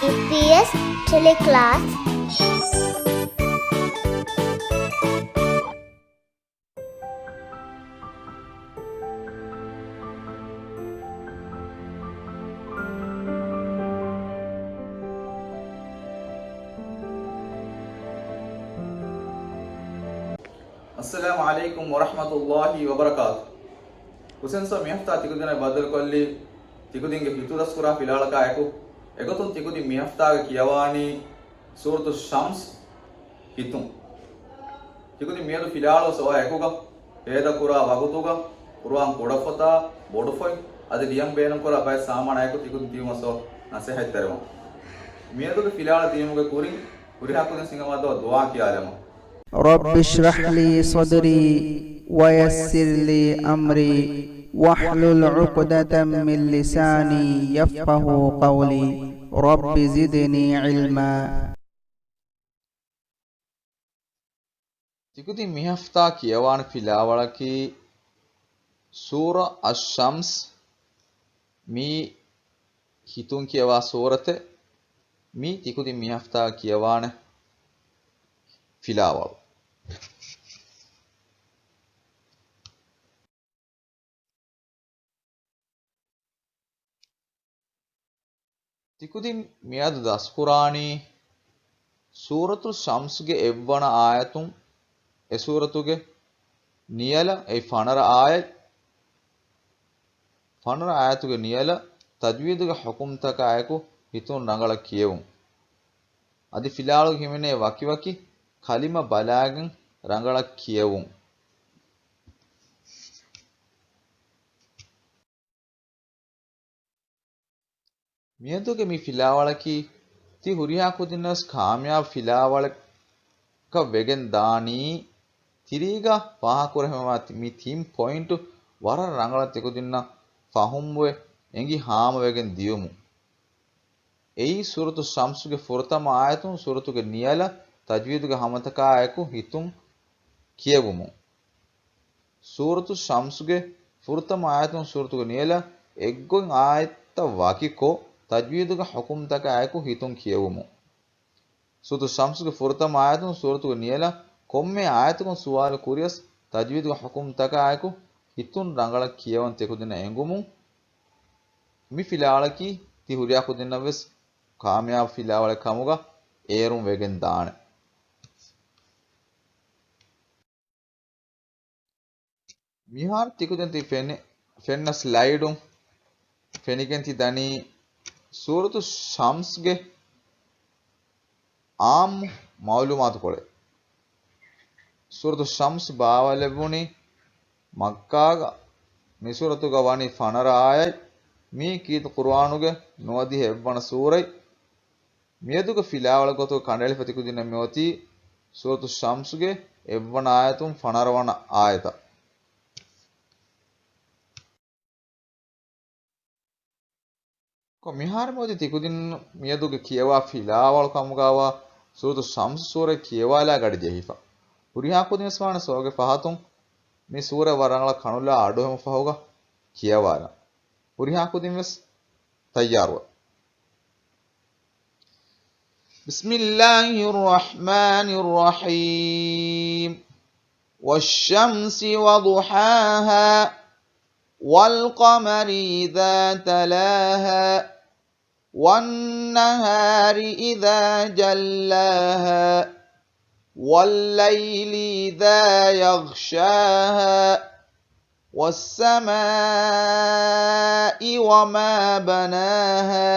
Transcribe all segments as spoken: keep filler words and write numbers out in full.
އީޕީއެސް ޓެލެކްލާސް. އައްސަލާމު ޢަލައިކުމް ވަރަޙްމަތުﷲި ވަބަރަކާތު. ހުސެން ސަރ މިހަފްތާ ތިކުދިންނާ ބައްދަލުކޮށްލީ ތިކުދިންގެ ހިތުރަސްކުރާ ފިލާވަޅަކާއެކު. އެގޮތުން ތިކުދިން މިހަފްތާގަ ކިޔަވާނީ ސޫރަތު ޝަމްސް ހިތުން. ތިކުދިން މިއަދު ފިލާވަޅު ސޯއާ އެކުގަ ހޭދަކުރާ ވަގުތުގަ ޤުރުއާން ކުޑަފޮތާ، ބޮޑުފޮތް އަދި ލިޔަން ބޭނުންކުރާ ބައެއް ސާމާނާއެކު ތިކުދިން ތިބުމަށް ސޯ ނަސޭހަތްތެރިވަން. މިއަދުގެ ފިލާވަޅު ދިޔުމުގެ ކުރިން ހުރިހާ ކުދިން ސިނގަމާދޯ ދުޢާ ކިޔާލަމު. رب اشرح لي صدري ويسر لي أمري واحلل عقدة من لساني يفقهوا قولي. رب زدني علما. ތިކުދިން މިހަފްތާ ކިޔަވާނެ ފިލާވަޅަކީ ސޫރަ އައްޝަމްސް. މީ ހިތުން ކިޔަވާ ސޫރަތެއް. މީ ތިކުދިން މިހަފްތާ ކިޔަވާނެ ފިލާވަޅު. ތިކުދިން މިއަދު ދަސްކުރާނީ ސޫރަތު ޝަމްސްގެ އެއްވަނަ އާޔަތުން އެ ސޫރަތުގެ ނިޔަލަށް އެއީ ފަނަރަ އާޔަތް، ފަނަރަ އާޔަތުގެ ނިޔަލަށް ތަޖްވީދުގެ ޙުކުމްތަކާއެކު ހިތުން ރަނގަޅަށް ކިޔެވުން. އަދި ފިލާވަޅުގަ ހިމެނޭ ވަކިވަކި ކަލިމަ ބަލާގެން ރަނގަޅަށް ކިޔެވުން. މިއަދުގެ މި ފިލާވަޅަކީ ތި ހުރިހާ ކުދިންނަށް ކާމިޔާބު ފިލާވަޅަކަށް ވެގެން ދާނީ. ތިރީގަ ފާހަގަކުރެވޭ މި ތިން ޕޮއިންޓު ވަރަށް ރަނގަޅަށް ތިކުދިންނަށް ފަހުމްވެ އެނގި ހާމަވެގެން ދިޔުމު. އެއީ ސޫރަތު ޝަމްސުގެ ފުރަތަމަ އާޔަތުން ސޫރަތުގެ ނިޔަލަށް ތަޖްވީދުގެ ހަމަތަކާއެކު ހިތުން ކިޔެވުމުން. ސޫރަތު ޝަމްސުގެ ފުރަތަމަ އާޔަތުން ސޫރަތުގެ ނިޔަލަށް އެއްގޮތް އާޔަތްތައް ވަކިކޮށް، ތަޖްވީދުގެ ޙުކުމްތަކާއެކު ހިތުން ކިޔެވުމުން. ސޫރަތު ޝަމްސުގެ ފުރަތަމަ އާޔަތުން ސޫރަތުގެ ނިޔަލަށް ކޮންމެ އާޔަތަކުން ސުވާލު ކުރިޔަސް، ތަޖްވީދުގެ ޙުކުމްތަކާއެކު ހިތުން ރަނގަޅަށް ކިޔަވަން ތިކުދިންނަށް އެނގުމުން. މި ފިލާވަޅަކީ ތި ހުރިހާ ކުދިންނަށްވެސް ކާމިޔާބު ފިލާވަޅެއް ކަމުގަ އޭރުން ވެގެން ދާނެ. މިހާރު ތިކުދިން ތި ފެނި-، ފެންނަ ސްލައިޑުން ފެނިގެން ތި ދަނީ ސޫރަތު ޝަމްސްގެ އާއްމު މައުލޫމާތުކޮޅެއް. ސޫރަތު ޝަމްސް ބާވާލެއްވުނީ މައްކާގަ. މި ސޫރަތުގަ ވަނީ ފަނަރަ އާޔަތް. މީ ކީރިތި ޤުރުއާނުގެ ނުވަދިހަ އެއްވަނަ ސޫރަތް. މިއަދުގެ ފިލާވަޅު ގޮތުގަ ކަނޑައެޅިފަ ތިކުދިންނަށް މިއޮތީ ސޫރަތު ޝަމްސުގެ އެއްވަނަ އާޔަތުން ފަނަރަވަނަ އާޔަތަށް. ކޮ މިހާރު މިއޮތީ ތިކުދިން މިއަދުގެ ކިޔަވާ ފިލާވަޅު ކަމުގައިވާ ސޫރަތު ޝަމްސު ސޫރަތް ކިޔަވާލާ ގަޑި ޖެހިފަ. ހުރިހާ ކުދިންވެސް ވާނެ ސޯގެ ފަހަތުން މި ސޫރަތް ވަރަށް ރަނގަޅަށް ކަނުލާ އަޑުއެހުމުގެ ފަހުގަ ކިޔަވާލަން. ހުރިހާ ކުދިންވެސް ތައްޔާރުވެ. بسم الله الرحمن الرحيم. والشمس وضحاها. والقمر إذا تلاها. والنهار إذا جلاها. والليل إذا يغشاها. والسماء وما بناها.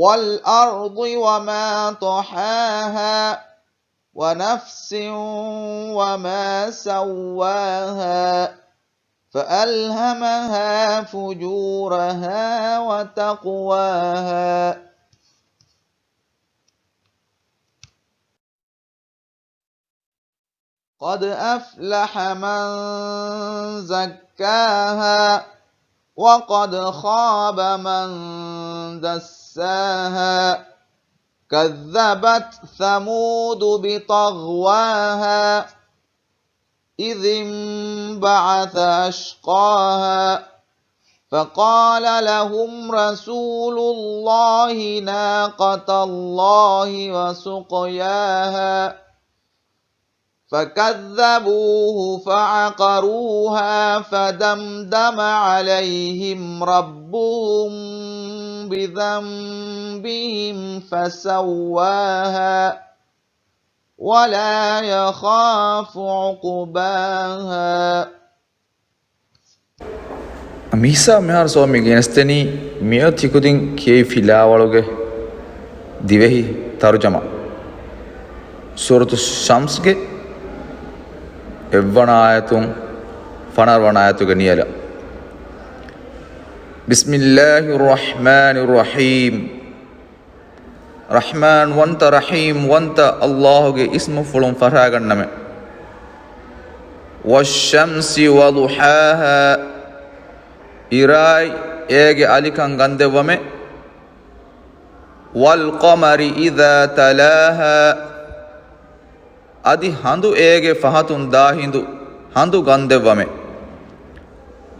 والأرض وما طحاها. ونفس وما سواها. فألهمها فجورها وتقواها. قد أفلح من زكاها. وقد خاب من دساها. كذبت ثمود بطغواها. إذ انبعث أشقاها. فقال لهم رسول الله ناقة الله وسقياها، فكذبوه فعقروها فدمدم عليهم ربهم بذنبهم فسواها ولا يخاف عقباها. މިހިސާބު މިހާރު ސޯމި ގެނެސްދެނީ މިއޮތް ތިކުދިން ކިޔެވި ފިލާވަޅުގެ ދިވެހި ތަރުޖަމާ. ސޫރަތު ޝަމްސްގެ އެއްވަނަ އާޔަތުން ފަނަރަވަނަ އާޔަތުގެ ނިޔަލަށް. بسم الله الرحمن الرحيم. ރަޙްމާން ވަންތަ، ރަޙީމް ވަންތަ ﷲ ގެ އިސްމުފުޅުން ފަށާގަންނަމެ. والشمس وضحاها، އިރާއި އޭގެ އަލިކަން ގަންދެއްވަމެ. والقمر إذا تلاها، އަދި ހަނދު އޭގެ ފަހަތުން ދާ ހިނދު ހަނދު ގަންދެއްވަމެ.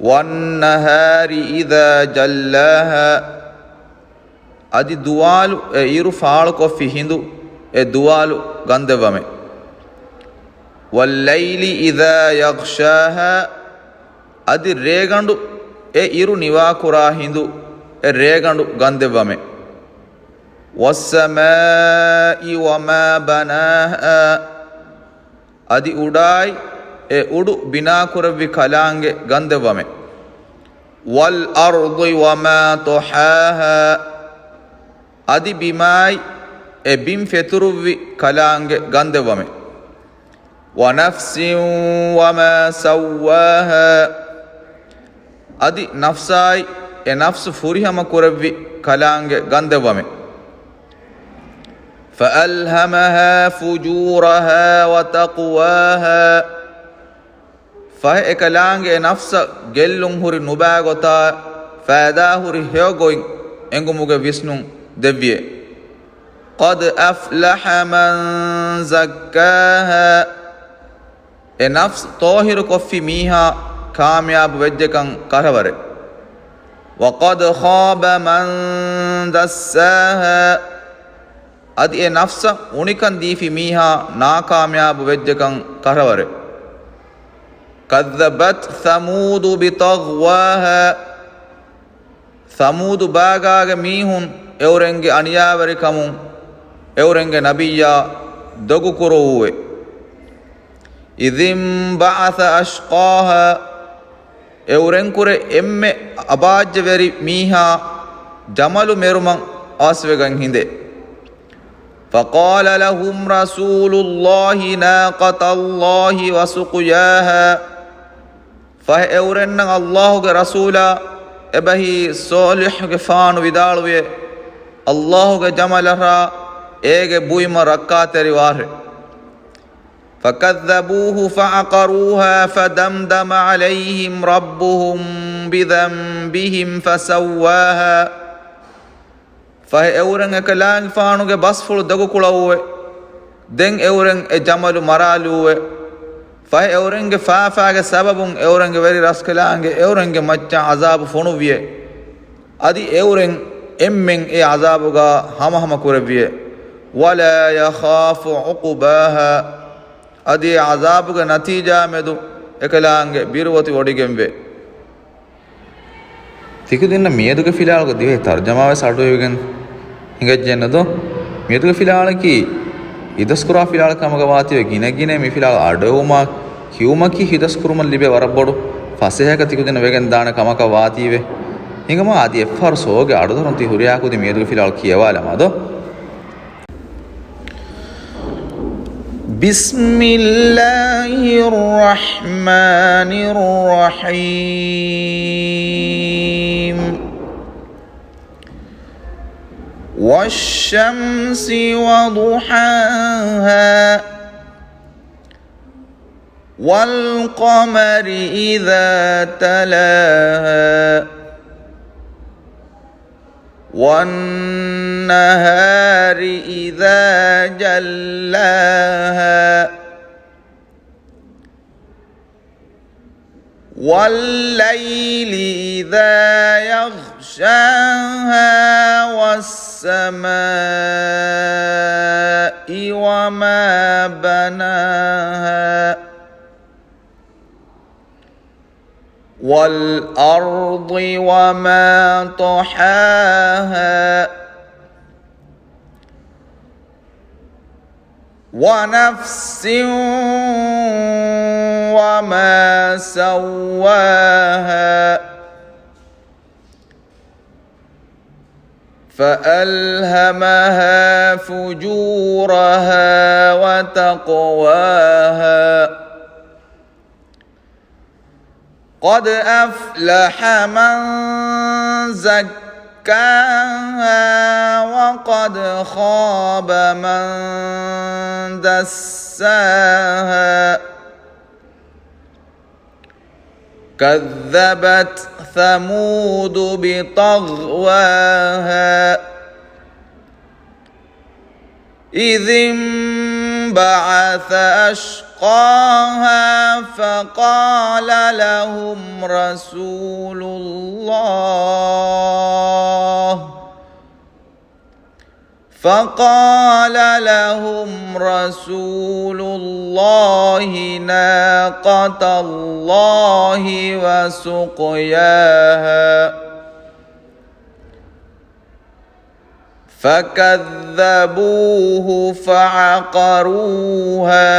والنهار إذا جلاها، އަދި ދުވާލު އެ އިރު ފާޅުކޮށްފި ހިނދު އެ ދުވާލު ގަންދެއްވަމެ. والليل إذا يغشاها، އަދި ރޭގަނޑު އެ އިރު ނިވާކުރާ ހިނދު އެ ރޭގަނޑު ގަންދެއްވަމެ. والسماء وما بناها، އަދި އުޑާއި އެ އުޑު ބިނާކުރެއްވި ކަލާނގެ ގަންދެއްވަމެ. والأرض وما طحاها، އަދި ބިމާއި އެ ބިން ފެތުރުއްވި ކަލާނގެ ގަންދެއްވަމެ. ونفس وما سواها، އަދި ނަފްސާއި އެ ނަފްސު ފުރިހަމަ ކުރެއްވި ކަލާނގެ ގަންދެއްވަމެ. فألهمها فجورها وتقواها، ފަހެ އެކަލާނގެ އެ ނަފްސަށް ގެއްލުން ހުރި ނުބައިގޮތާ ފައިދާ ހުރި ހެޔޮ ގޮތް އެނގުމުގެ ވިސްނުން ދެއްވިއެ. قد أفلح من زكاها، އެ ނަފްސް ޠާހިރުކޮށްފި މީހާ ކާމިޔާބު ވެއްޖެކަން ކަށަވަރެއް. وقد خاب من دساها، އަދި އެ ނަފްސަށް އުނިކަން ދީފި މީހާ ނާކާމިޔާބު ވެއްޖެކަން ކަށަވަރެއް. كذبت ثمود بطغواها، ސަމޫދު ބާގާގެ މީހުން އެއުރެންގެ އަނިޔާވެރިކަމުން އެއުރެންގެ ނަބިއްޔާ ދޮގުކުރުއްވައެ. إذ انبعث أشقاها، އެއުރެންކުރެ އެންމެ އަބާއްޖަވެރި މީހާ ޖަމަލު މެރުމަށް އަވަސްވެގެން ހިނދެ. فقال لهم رسول الله ناقة الله وسقياها، ފަހެ އެއުރެންނަށް ﷲ ގެ ރަސޫލާ އެބަހީ ޞާލިޙުގެފާނު ވިދާޅުވިއެ، ﷲ ގެ ޖަމަލަށާ އޭގެ ބުއިމަށް ރައްކާތެރިވާށެ. فكذبوه فعقروها فدمدم عليهم ربهم بذنبهم فسواها. ފަހެ އެއުރެން އެކަލާނގެފާނުގެ ބަސްފުޅު ދޮގުކުޅައުވެ. ދެން އެއުރެން އެ ޖަމަލު މަރާލުއެ. ފަހެ އެއުރެންގެ ފާފާގެ ސަބަބުން އެއުރެންގެ ވެރި ރަސްކަލާނގެ އެއުރެންގެ މައްޗަށް ޢަޒާބު ފޮނުއްވިއެ. އަދި އެއުރެން އެންމެން އެ ޢަޒާބުގާ ހަމަހަމަ ކުރެއްވިއެ. ولا يخاف عقباها، އަދި އެ ޢަޒާބުގެ ނަތީޖާ މެދު އެކަލާނގެ ބިރުވޮތި ވޮޑިގެންވޭ. ތިކުދިންނަށް މިއަދުގެ ފިލާވަޅުގެ ދިވެހި ތަރުޖަމާވެސް އަޑުއިވިގެން ހިނގައްޖެއްނުދޯ؟ މިއަދުގެ ފިލާވަޅަކީ ހިތަސްކުރާ ފިލާވަޅެއް ކަމަކަށް ވާތީވެ ގިނަ ގިނައިން މި ފިލާވަޅު އަޑުއެހުމާ ކިޔުމަކީ ހިތަސްކުރުމަށް ލިބޭ ވަރަށް ބޮޑު ފަސޭހައަކަށް ތިކުދިންނަށް ވެގެން ދާނެ ކަމަކަށް ވާތީވެ. ހިނގަމާ އަދި އެއްފަހަރު ސޯގެ އަޑުދަރުން ތި ހުރިހާ ކުދިން މިއަދުގެ ފިލާވަޅު ކިޔަވާލަމާ ދޯ؟ بسم الله الرحمن الرحيم. والشمس وضحاها، والقمر إذا تلاها، والنهار إذا جلاها، وَاللَّيْلِ إِذَا يَغْشَاهَا، وَالسَّمَاءِ وَمَا بَنَاهَا، وَالْأَرْضِ وَمَا طَحَاهَا، وَنَفْسٍ وَمَا سَوَّاهَا، فَأَلْهَمَهَا فُجُورَهَا وَتَقْوَاهَا. قَدْ أَفْلَحَ مَنْ زَكَّاهَا، وَقَدْ خَابَ مَنْ دَسَّاهَا. كَذَّبَتْ ثَمُودُ بِطَغْوَاهَا، إِذِ انبَعَثَ أَشْقَاهَا، فَقَالَ لَهُمْ رَسُولُ اللَّهِ، فَقَالَ لَهُمْ رَسُولُ اللَّهِ نَاقَةَ اللَّهِ وَسُقْيَاهَا، فَكَذَّبُوهُ فَعَقَرُوهَا،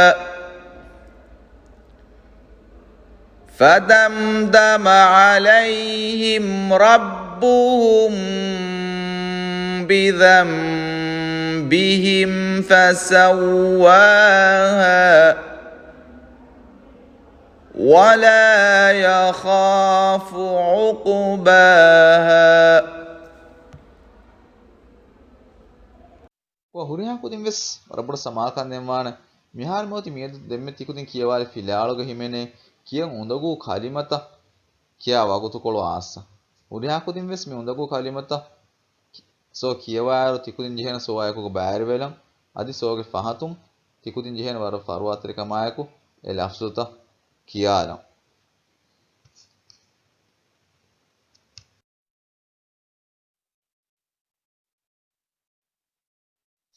فَدَمْدَمَ عَلَيْهِمْ رَبُّهُم بِذَنبِهِمْ فَسَوَّاهَا، وَلَا يَخَافُ عُقْبَاهَا. އޮ، ހުރިހާ ކުދިން ވެސް ވަރަށް ބޮޑަށް ސަމާލުކަން ދެންވާނެ. މިހާރު މިއޮތީ މިއަދު ދެންމެ ތިކުދިން ކިޔަވާލި ފިލާވަޅުގަ ހިމެނޭ ކިޔަން އުނދަގޫ ކަލިމަތައް ކިޔާ ވަގުތުކޮޅު އާސް. ހުރިހާ ކުދިން ވެސް މި އުނދަގޫ ކަލިމަތައް ސޯ ކިޔަވާއިރު ތިކުދިން ޖެހޭނެ ސޯއާއެކު ބައިވެރިވެލަން. އަދި ސޯގެ ފަހަތުން ތިކުދިން ޖެހޭނެ ވަރަށް ފަރުވާތެރިކަމާއެކު އެ ލަފްޒުތައް ކިޔާލަން.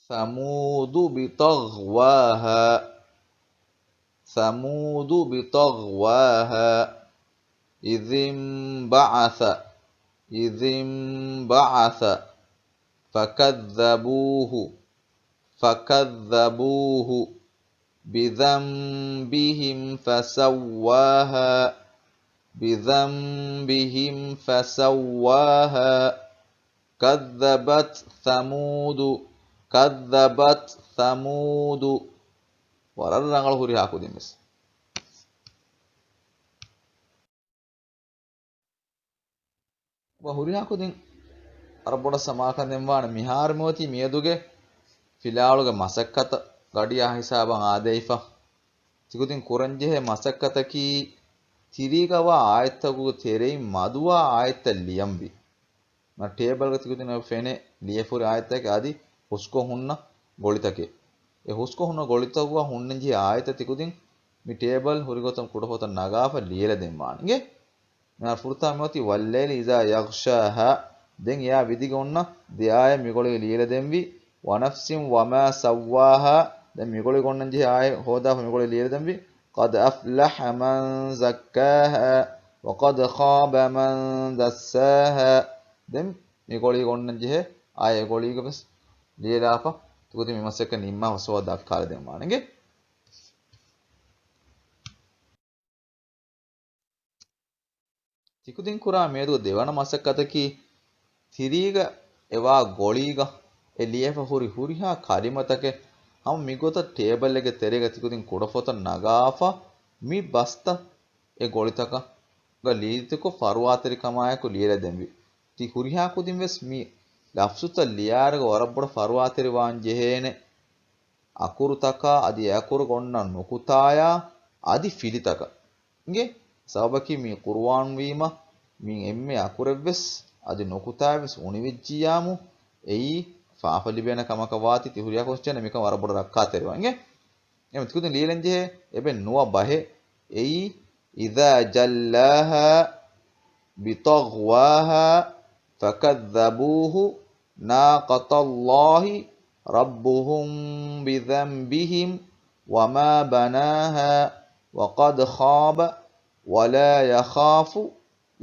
ثَمُودُ بِطَغْوَاهَا. ثَمُودُ بِطَغْوَاهَا. إِذِ انبَعَثَ. إِذِ انبَعَثَ. فَكَذَّبُوهُ. فَكَذَّبُوهُ. بِذَنبِهِمْ فَسَوَّاهَا. بِذَنبِهِمْ فَسَوَّاهَا. كَذَّبَتْ ثَمُودُ. كَذَّبَتْ ثَمُودُ. ވަރަށް ރަނގަޅު ހުރިހާ ކުދިން ވެސް. އޮ، ހުރިހާ ކުދިން ވަރަށް ބޮޑަށް ސަމާލުކަން ދެންވާނެ. މިހާރު މިއޮތީ މިއަދުގެ ފިލާވަޅުގެ މަސައްކަތަށް ގަޑިއާ ހިސާބަށް އާދެވިފަ. ތިކުދިން ކުރަންޖެހޭ މަސައްކަތަކީ ތިރީގަވާ އާޔަތްތަކުގެ ތެރެއިން މަދުވާ އާޔަތްތައް ލިޔަންވީ. މި ޓޭބަލްގަ ތިކުދިންނަށް ފެނޭ ލިޔެފަހުރި އާޔަތްތަކެއް އަދި ހުސްކޮށް ހުންނަ ގޮޅިތަކެއް. އެ ހުސްކޮށް ހުންނަ ގޮޅިތަކުގަ ހުންނަންޖެހޭ އާޔަތްތައް ތިކުދިން މި ޓޭބަލް ހުރިގޮތަށް ކުޑަފޮތަށް ނަގާފަ ލިޔެލަދެންވާނެ. އިނގޭ؟ މިހާރު ފުރަތަމަ މިއޮތީ وَاللَّيْلِ إِذَا يَغْشَاهَا. ދެން އެއާ ވިދިގެ އޮންނަ ދެ އާޔަތް މިގޮޅީގަ ލިޔެލަދެންވީ. وَنَفْسٍ وَمَا سَوَّاهَا. ދެން މިގޮޅީގަ އޮންނަންޖެހޭ އާޔަތް ހޯދާފަ މިގޮޅީގަ ލިޔެލަދެންވީ. قَدْ أَفْلَحَ مَنْ زَكَّاهَا وَقَدْ خَابَ مَنْ دَسَّاهَا. ދެން މިގޮޅީގަ އޮންނަންޖެހޭ އާޔަތް އެގޮޅީގަ ވެސް ލިޔެލާފަ ތިކުދިން މި މަސައްކަތް ނިންމާފަ ސޯވާ ދައްކާލަދެންވާނެ. އިނގޭ؟ ތިކުދިން ކުރާ މިއަދު ދެވަނަ މަސައްކަތަކީ، ތިރީގަ އެވާ ގޮޅީގަ އެ ލިޔެފަ ހުރި ހުރިހާ ކަލިމަތަކެއް ހަމަ މިގޮތަށް ޓޭބަލްއެއްގެ ތެރޭގަ ތިކުދިން ކުޑަފޮތަށް ނަގާފަ، މި ބަސްތައް އެ ގޮޅިތަކަށް ގަ ލީތިކޮށް ފަރުވާތެރިކަމާއެކު ލިޔެލަދެންވީ. ތި ހުރިހާ ކުދިން ވެސް މި ލަފްޒުތައް ލިޔާއިރުގަ ވަރަށް ބޮޑަށް ފަރުވާތެރިވާން ޖެހޭނެ. އަކުރުތަކާ އަދި އެ އަކުރުގަ އޮންނަ ނުކުތާޔާ އަދި ފިލިތަކަށް. އިނގޭ؟ ސަބަބަކީ މި ޤުރުއާން ވީމަ، މި އެންމެ އަކުރެއްވެސް އަދި ނުކުތާއެއްވެސް އުނިވެއްޖިއްޔާމު، އެއީ ފާފަ ލިބޭނެ ކަމަކަށް ވާތީ ތި ހުރިހާ ކޮށްޗެން މިކަން ވަރަށް ބޮޑަށް ރައްކާތެރިވާ. އިނގޭ؟ އެމަ ތިކުދިން ލިޔެލަން ޖެހޭ އެބެ ނުވަ ބަހެއް. އެއީ إذا جلاها بطغواها فكذبوه ناقة الله ربهم بذنبهم وما بناها وقد خاب ولا يخاف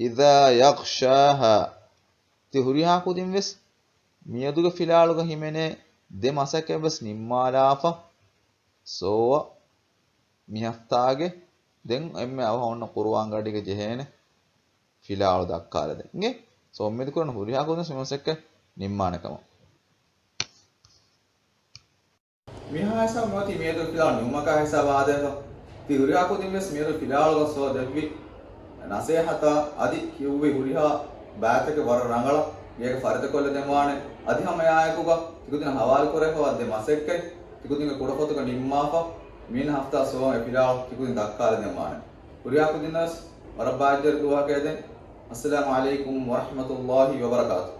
إذا يغشاها. ތި ހުރިހާ ކުދިން ވެސް މިއަދުގެ ފިލާޅުގަ ހިމެނޭ ދެ މަސަކެއް ވެސް ނިންމާލާފަ. ސޯ މި ހަފްތާގެ ދެން އެންމެ އަވަހަށް އޮންނަ ޤުރުއާން ގަޑީގަ ޖެހޭނެ ފިލާވަޅު ދައްކާލަދޭން. އިނގޭ؟ ސޯ އުއްމީދު ކުރަން ހުރިހާ ކުދިން މި މަސައްކަތް ނިންމާނެ ކަމަށް. މިހާ ހިސާބު މިއޮތީ މިއަދު ފިލާވަޅު ނިމުމަކާ ހިސާބަށް އާދޭތޯ؟ ތި ހުރިހާ ކުދިން ވެސް މިއަދު ފިލާވަޅުގަ ސޯ ދެއްވި ނަސޭހަތާ އަދި ކިޔުއްވި ހުރިހާ ބައިތަކެއް ވަރަށް ރަނގަޅަށް ގޭގަ ފަރިތަކޮށްލަދެންވާނެ. އަދި ހަމަ އެއާއެކުގަ ތިކުދިން ހަވާލުކުރެވިފަވާ ދެ މަސައްކަތް ތިކުދިންގެ ކުޑަފޮތުގަ ނިންމާފަ، މިން ހަފްތާ ސޯ އެ ފިލާވަޅު ތިކުދިން ދައްކާލަދެންވާނެ. ހުރިހާ ކުދިންނަށް ވެސް ވަރަށް ބާއްޖަވެރި ދުވަހަކަށް އެދެން. އައްސަލާމު ޢަލައިކުމް ވަރަޙްމަތުﷲި ވަބަރަކާތު.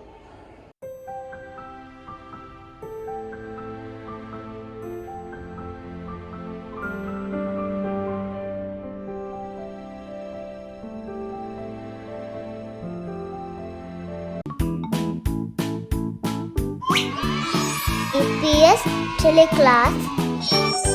އީޕީއެސް ޓެލެކްލާސް.